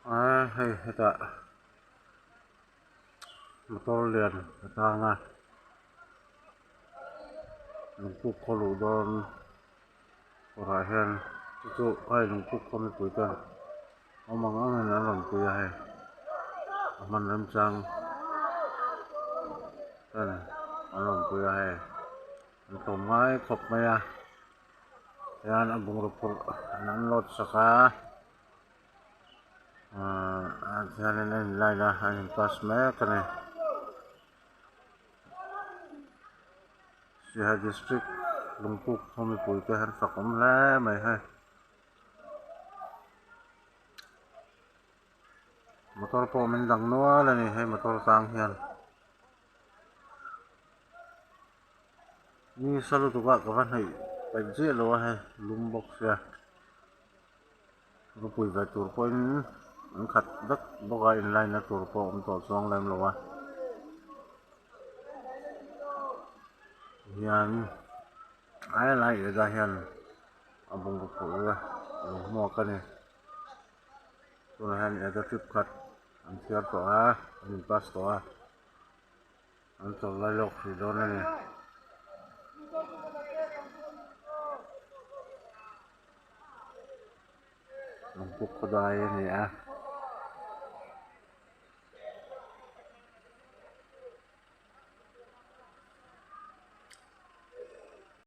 Aa hei hetah motor lian a tang a lungpuk khaw luh dawn kawrah hian chu chu hei lungpuk khaw mipui te awm ang ang in an rawn pui a hei a hman remchang ten an rawn pui a hei an tlawm ngai khawp mai a hian a bungraw phurh an unload sak a ahh ah hianin a in line a a in pass mek a ni Siaha district lungpuk khaw mipui te an fak awm hle mai hei motor pawh min dang nual a ni hei motor tang hian. Ni sa lutuk a ka va hnaih paih chiah lo a hei lum bawk sia va pui ve tur pawhin an khat vek bawk a in line na tur pawh a awm tawh chuang lem lo a hian a helai area hian a bungraw phurh a lo hmuak a ni tunah hian area trip khat an chhiar tawh a an in pass tawh a. An chawlh lai lawk hrih dawn a ni. Lungpuk khawdai a ni a.